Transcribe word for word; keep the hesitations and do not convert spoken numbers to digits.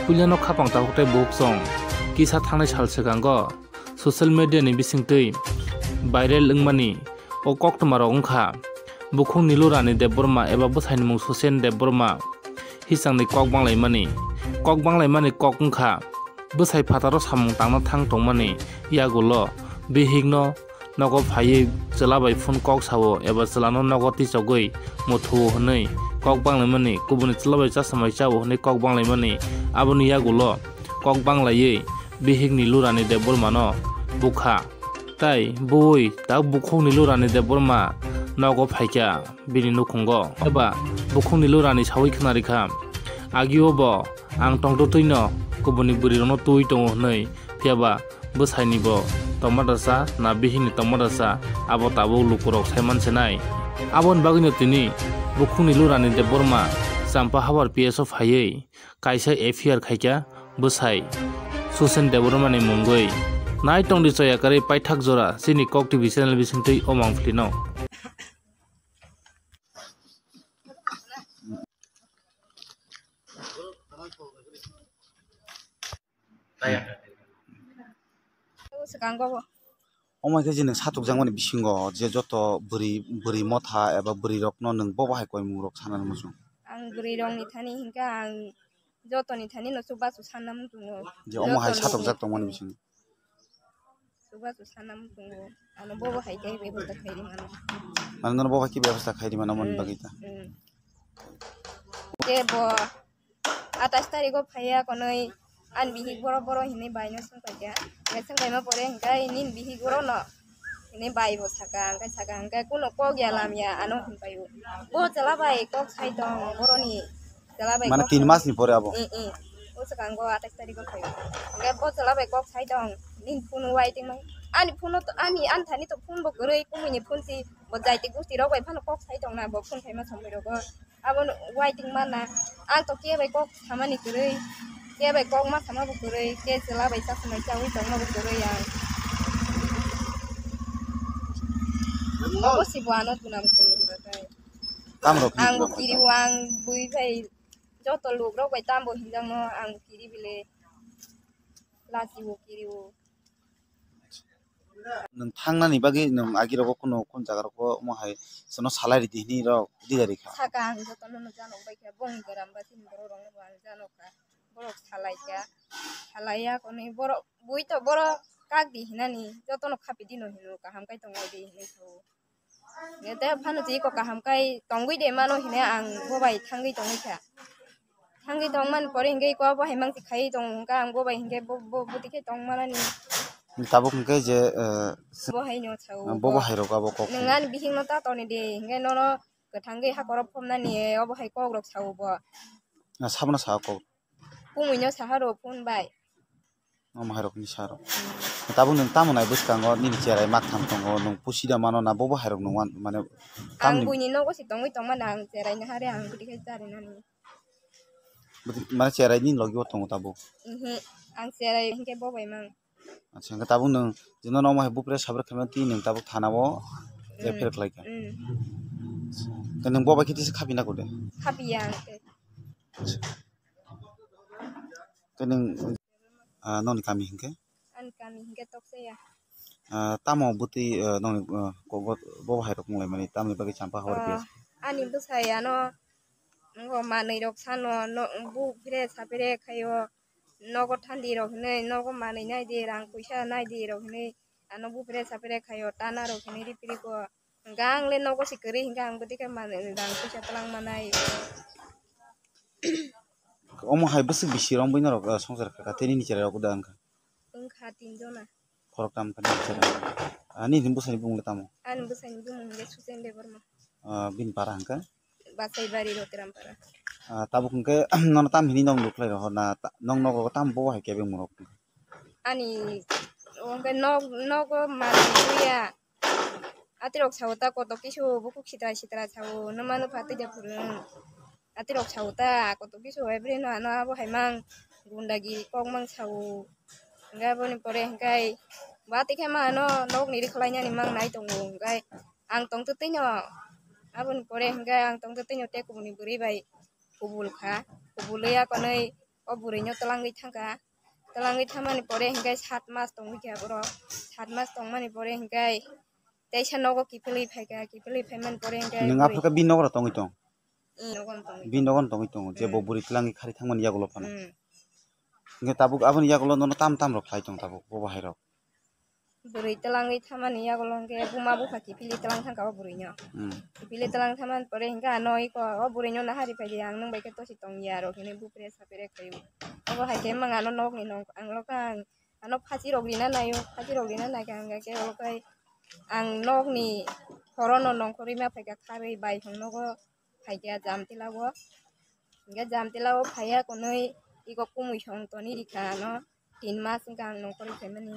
Puilano khapang takhuk tei bukhuk chwng kisa thangnai sal swkango social media ni bisingtwi viral wngmani o koktwma rok wngkha Bukhuk Nilu Rani Debbarma eba bwsaini mung Susen Debbarma hisangni kok banglaimani. Kok banglaimani kok wngkha bwsai phataro samung tangna thang tongmani yagulo bihikno nogo phaiwi chwla bai phone kok sao eba chwlano nogo tisogwi muthuo hwnwi kok banglaimani, kubuni chwla bai chasamai chao hwnwi kok banglaimani. Aboni yagulo kok banglaiwi bihik Nilu Rani Debbarmano bukha. Tai bui tak Bukhuk Nilu Rani Debbarma nogo phaikha bini nukhungo. Eba Bukhuk Nilu Rani sawi khwnarikha, agio bo ang tongtwtwino kubuni bwrwirokno twi tongo hwnwi, phiyaba bwsaini bo tongma dasa na bihikni tongma dasa abo tabuk lukurok saiman senai. Aboni bagwino tini Bukhuk Nilu Rani Debbarma Champa Habar P S o phaiwi kaisa F I R khaikha bwsai Susen Debbarmani mungwi. Nai tongdi choya kwrwi paithak jora chini Kok T V channel bisingtwi o mangphlino. Swkango bo. Omo khe je nwng satukjakmani bisingo je joto bwrwi, bwrwi motha eba bwrwirokno nwng bo bahai koimung rok sanani muchung? Ang bwrwirokni thani hinkhe ang jotoni thanino chubachu sanna muchungo. Je omo hai satukjak tongmani bisingo. Chubachu sanna muchungo. Ano bobo hai khe bebostha khairi mano. Mane nono bobo hai khe bebostha khairi mano mani bagwi ta. Mm. Khe bo atais tarikgo phaiya konwi ani bihik boro boro hinwi baino swngpaikha. Swngpaima pore hinkhe nini bihik borono hinwi baibo saka, hinkhe saka hinkhe kuno kok ya lamya ano hinpaio. Bo chwla bai kok sai tong boroni. Chwla bai mane kok tin sai mas ni pore abo? Eh, eh. O swkango atais tarikgo phaio. Hinkhe bo chwla bai kok sai tong. Nini phone waiting mang. Ani phone to, ani, ani thani to phone bo kwrwi, kumui ni phone si bo jaiti gusti rok bai phano kok sai tong na, bo phone khaima somoi rogo. Abo waiting mana. Ang to khe bai kok samani kwrwi. Khe bai kok ma sama bo kwrwi. Khe chwla bai chakmai chawi tongma bo kwrwi ang. Bo si bo ano tunam khaio hwnkhe. Tamrok ang bo kiriwo, ang bui bai joto lukrok bai tambo hinjakno ang kiri bile lachiwo kiriwo. Nwng thangnani bagwi nwng agirogo kuno kun jaga rogo omo hai chwngno salai ridi hinwi rok diga rikha. Saka ang jotono no janok bai kha, bongni goram ba chini borok rokno bo ang janok kha, borok salai kha, salai ya konwi borok bui to borok kak di hinani jotono khapi dino hino kaham kai tong lai di hinwi sao. Hingke tei phano twi kok kaham kai tongwi de mano hine ang bo bai thangwi tongwi kha. Thangwi tongmani pore hingke iko bo hai mangsi khai tong hingke ang bo bai hingke bo, bo, bo tikhe tong manani. Tabuk hingke je, eh, bo hai no sao bo bo hai rok abo kok. Nwng ani bihik no ta toni de hingke nono kwthangwi hakorok phomnani obo hai kok rok sao bo. Na sabna sao kok. Kumui no saha rw phone bai. Omo hai rok ni sa rok. Tabuk nwng tamo nai bwskango nini cherai mak tham tongo, nwng pusi da mano na bobo hai rok nwng wan mane. Ang tamni buini nogo si tongwi tongma na ang cherai na hare ang bwtwi khai chari nani. Bwtwi mane cherai nini logi o tongo tabuk. Ihi ang cherai hinkhe bo bai mang. Acha hingke tabuk nwng jino nomo hai bupre sabre khaima twi nwng tabuk thana o. Mm. F I R khlai kha. Mm. Ke nwng bo bai khe tisa khapi na kode? Khapi ya ang khe. Ke nwng, ah, noni kami hingke? Ani kami hingke Tokseya. Ah, tamo bwtwi, ah, noni, ah, kogot bo hai rok wng lai mani, tamoni bagwi champa hor khe? Ah, ani bwsai ano, ngo manwi rok sano, no, bu phire sapire khaio, nogo thandi rok hinwi, nogo manwi nai di, rang puisa nai di rok hinwi, ano bu phire sapire khaio, tana rok hinwi ripiri ko. Hingke ang le nogo si kwrwi hingke ang bwtwi khe manwi rang puisa twlang manai. Omo hai bwswk bisi rok wngwi norok, ah, swngchar kha kha, tei nini cherai rok da wngkha? Wngkha tin jona. Khoroktham kha nini cherai. Ah, nini bwsani bumung le tamo? Ani bwsani bumung le Suchen Debbarma. Ah, bini para hingke? Basaibari Rotiram para. Ah, tabuk hingke nono tam hini nog nukhlai rohor na, ta-, nog nogo tam bo hai kebeng murok? Ani, o hingke nog, nogo manwi buya. Atirok sao ta koto kisu bukhuk sitra sitra sao, nwmano phatwi da phuru. Atirok sao ta koto kisu hai bwrwi no ano abo hai mang gundagi kok mang sao. Hingke aboni pore hingke ba tikhe ma ano nokni rikhlainani mang nai tongo hingke ang tongtwtwino aboni pore hingke ang tongtwtwino tei kubuni bwrwi bai kubul kha, kubulwi akonwi o bwrwino twlangwi thangkha. Twlangwi thangmani pore hinkhe sat mas tongwi kha borok. Sat mas tongmani pore hinkhe teisa nogo kiphilwi phaikha, kiphilwi phaimani pore hinkhe Nwng bwrwi- aphuru khe bini nogo tongwi tong? Mm, nogo tongwi Bini nogo tongwi tongo, je bo Mm. bwrwi twlangwi khari thangmani yagulo phano. Mm. Hinkhe tabuk aboni yagulo nono tam tam rok khlai tong tabuk bo bahai rok. Bwrwi twlangwi thangmani yagulo hinkhe buma bupha kiphilwi twlang thangkha o bwrwino. Hmm. Kiphilwi twlang thangmani pore hinkhe ano iko o bwrwino nahari phaidi ang nwng bai khe tosi tongya rok hinwi bupre sapre khaio. Obo hai khe wng ano nokni nong ang lokha ang ano phachi rok rina naio, phachi rok rina naikha hingkha khe olo khai ang nokni horono nongkhorwi ma phaikha kharwi bai hwn nogo phaikha Jamtila o. Hinkhe Jamtila o phaiya konwi iko kumui song toni rikha ano tin mas wngkha ang nongkhorwi phaimani.